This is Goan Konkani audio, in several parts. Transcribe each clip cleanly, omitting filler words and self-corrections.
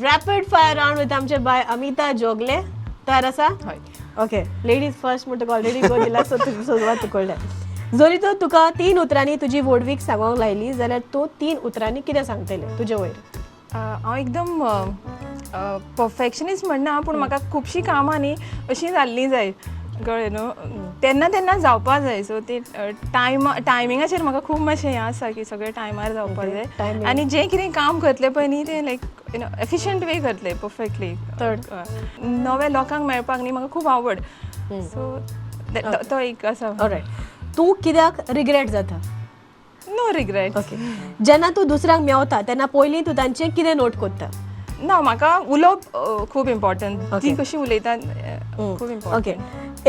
रॅपीड फायर राउंड विथ आमचे बाय अमिता जोगले. तयार आसा? हय. ओके, लेडीज फर्स्ट म्हणटक ऑलरेडी गो दिला, सो तुजी सुरवात तुकडल्या. जरी तर तुका तीन उतरांनी तुजी व्हडवीक सांगोंक लायली जाल्यार तूं तीन उतरांनी कितें सांगतलें तुजे वयर? हांव एकदम परफेक्शनिस्ट म्हणना, पूण म्हाका खुबशीं कामां न्ही अशीं जाल्लीं जाय, कळ्ळें न्हू, तेन्ना तेन्ना जावपा जाय. सो ती टायमिंगाचेर म्हाका खूब मातशें हें आसा की सगळें टायमार जावपा जाय. Timing. आनी जें कितें काम करतलें पळय न्ही, तें लायक you know efficient वे करतलें, परफेक्टली. Third. नव्या लोकांक मेळपाक न्ही म्हाका खूब आवड, सो तो एक आसा. ऑलरायट, तूं कित्याक रिग्रेट जाता? No regret. Okay, जेन्ना तूं दुसऱ्यांक मेवता तेन्ना पयलीं तूं तांचें कितें नोट कोत्ता? ना, म्हाका उलोवप खूब इम्पॉर्टंट. ती कशी उलयता खूब इम्पॉर्टंट. ओके,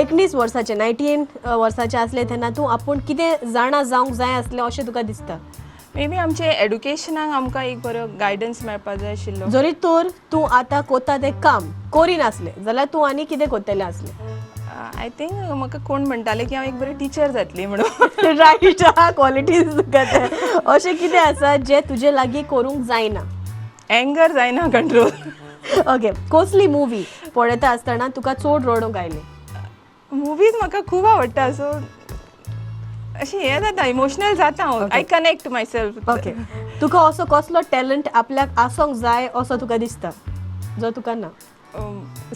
19 वर्साचे, 19 वर्साचे आसले तेन्ना तूं आपूण कितें जाणा जावंक जाय आसलें अशें तुका दिसता? मे बी आमचे एड्युकेशनाक आमकां एक बरो गायडन्स मेळपा जाय आशिल्लो. जरी तर तूं आतां कोता तें काम करिनासलें जाल्यार तूं आनी कितें कोत्तलें आसलें? I think म्हाका कोण म्हणटाले की हांव एक बरी टिचर जातली म्हणून. रायट, क्वॉलिटीज तुका ते. अशें कितें आसा जें तुजे लागीं करूंक जायना? एंगर जायना कंट्रोल. ओके, कसली मुवी पळयता आसतना तुका चड रडूंक आयलें? मुवीज म्हाका खूब आवडटा, सो अशें हें जाता, इमोशनल जाता हांव. I connect my self. Okay, तुका असो कसलो टॅलंट आपल्याक आसोंक जाय असो तुका दिसता जो तुका ना?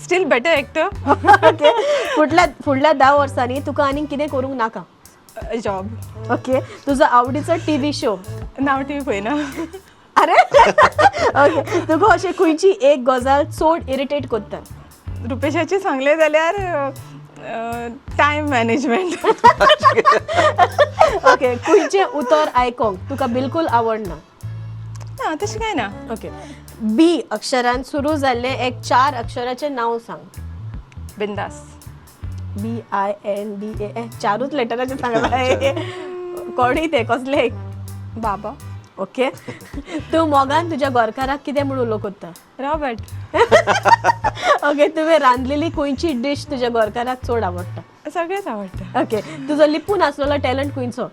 Steel better actor. ओके, फुडल्या फुडल्या 10 वर्सांनी तुका आनीक कितें करूंक नाका? जॉब. ओके, तुजो आवडीचो टीव्ही शो? नांव टी व्ही पळयना. अरे, ओके, तुका अशें खंयची एक गजाल चड इरिटेट करता? रुपेशाचें सांगलें जाल्यार टायम मॅनेजमेंट. ओके, खंयचें उतर आयकोंक तुका बिलकुल आवडना? ना, तशें कांय ना. ओके, बी अक्षरान सुरू जाल्लें एक चार अक्षराचें नांव सांग. बिंदास. BINDA, चारूच लेटराचें सांगलां, कोणी तें कसलें? बाबा. ओके, तूं मोगान तुज्या घरकाराक कितें म्हूण उलो करता? रॉबर्ट. ओके, तुवें रांदलेली खंयची डीश तुज्या घरकाराक चड आवडटा? सगळेच आवडटा. ओके, तुजो लिपून आसलेलो टॅलंट खंयचो?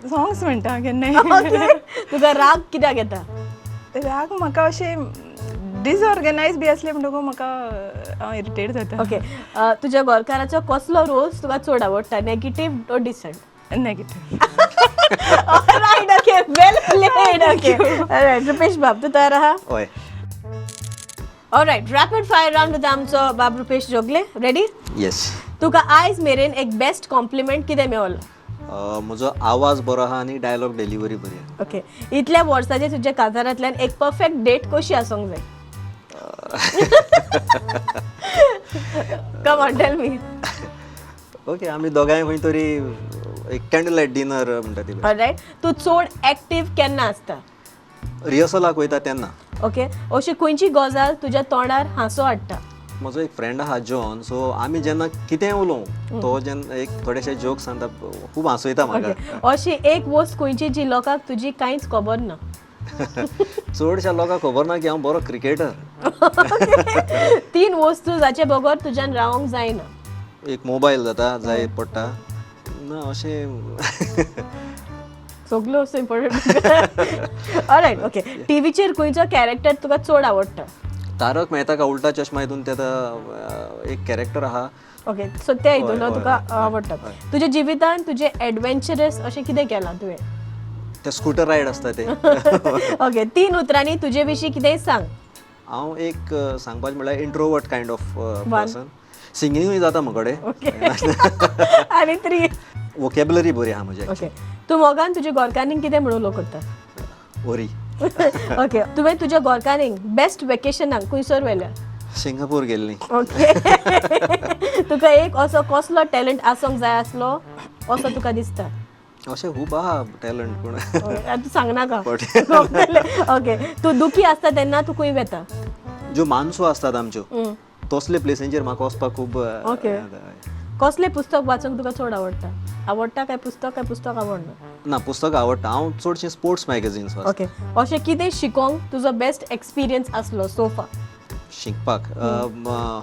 सॉंग्स म्हणटा केन्नाय. ओके, तुका राग कित्याक येता? राग म्हाका अशें डिसऑर्गनायज बी आसलें म्हणटकूच म्हाका हांव इरिटेट जाता. ओके, तुज्या घरकाराचो कसलो रोज तुका चड आवडटा, negative or decent? Negative. Right, okay, well played. Okay, right, Rupesh बाब, तूं तयार आहा? हय. Alright, rapid fire round with आमचो बाब रुपेश जोगले. रेडी? येस. तुका आयज मेरेन एक बेस्ट कॉम्प्लिमेंट कितें मेवलो? म्हजो आवाज बरो आहा आनी डायलॉग डिलिव्हरी बरी आहा. ओके, इतल्या वर्साचे तुज्या काजारांतल्यान एक परफेक्ट डेट कशी आसूंक जाय? Come on, tell me. Okay, आमी दोगांय खंय तरी एक कॅन्डल लायट डिनर म्हणटा ती. ऑलरायट, तूं चड एक्टीव केन्ना आसता? रिहर्सलाक वयता तेन्ना. ओके, अशी खंयची गजाल तुज्या तोंडार हांसो हाडटा? म्हजो एक फ्रेंड आहा जॉन, सो आमी जेन्ना कितेंय उलोवं, तो जेन्ना एक थोडेशे जोक सांगता, खूब हांसयता म्हाका. ओके, अशी एक वस्त खंयची जी लोकांक तुजी कांयच खबर ना? चडश्या लोकांक खबर ना की हांव बरो क्रिकेटर. तीन वस्तू जाचे बगर तुज्यान रावंक जायना? एक मोबायल जाता, जाय पडटा ना अशें. सगल्यो वस्तू इम्पॉर्टंट. ऑलरायट, ओके, टिवीचेर खंयचो कॅरेक्टर तुका चड आवडटा? तारक मेहता का उल्टा चश्मा हितून ते एक कॅरेक्टर आहा. ओके, सो ते हितून तुका आवडटा. तुज्या जिवितान तुजें एडवेंचरस अशें कितें केलां तुवें? ते स्कूटर रायड आसता ते. ओके, तीन उतरांनी तुजे विशीं कितेंय सांग. हांव एक सांगपाचें म्हणल्यार इंट्रोवर्ट कायंड ऑफ पर्सन. सिंगिंगूय जाता म्हजे ओके कडेन. आनी थ्री? वोकेबलरी बरी आहा म्हजी. ओके, तूं मोगान तुज्या घरकान्नीक कितें म्हणून उलो करता? ओरी. ओके, तुवें तुज्या घरकान्नीक बेस्ट वेकेशनाक खंयसर व्हेल्या? सिंगापूर गेल्ली. ओके, तुका एक असो कसलो टॅलंट आसूंक जाय आसलो असो तुका दिसता? अशें खूब आहा टॅलंट, पूण तूं सांगनाका. ओके, तूं दुखी आसता तेन्ना तूं खंय वता? ज्यो मानसो आसतात आमच्यो, तसले प्लेसींचेर म्हाका वचपाक खूब ओके. हें जाता. कसलें पुस्तक वाचूंक तुका चड आवडटा? आवडटा काय पुस्तक, काय पुस्तक आवडना? ना, पुस्तक आवडटा. हांव चडशीं स्पोर्ट्स मॅगझिन्स वाचता. ओके, अशें कितें शिकोंक तुजो बेस्ट एक्सपिरियन्स आसलो सोफा? शिकपाक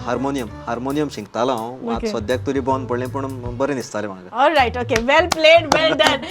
हार्मोनियम. हार्मोनियम शिकतालो हांव. आतां सद्याक तरी बंद पडलें, पूण बरें दिसतालें म्हाका. All right, okay, well played, well done.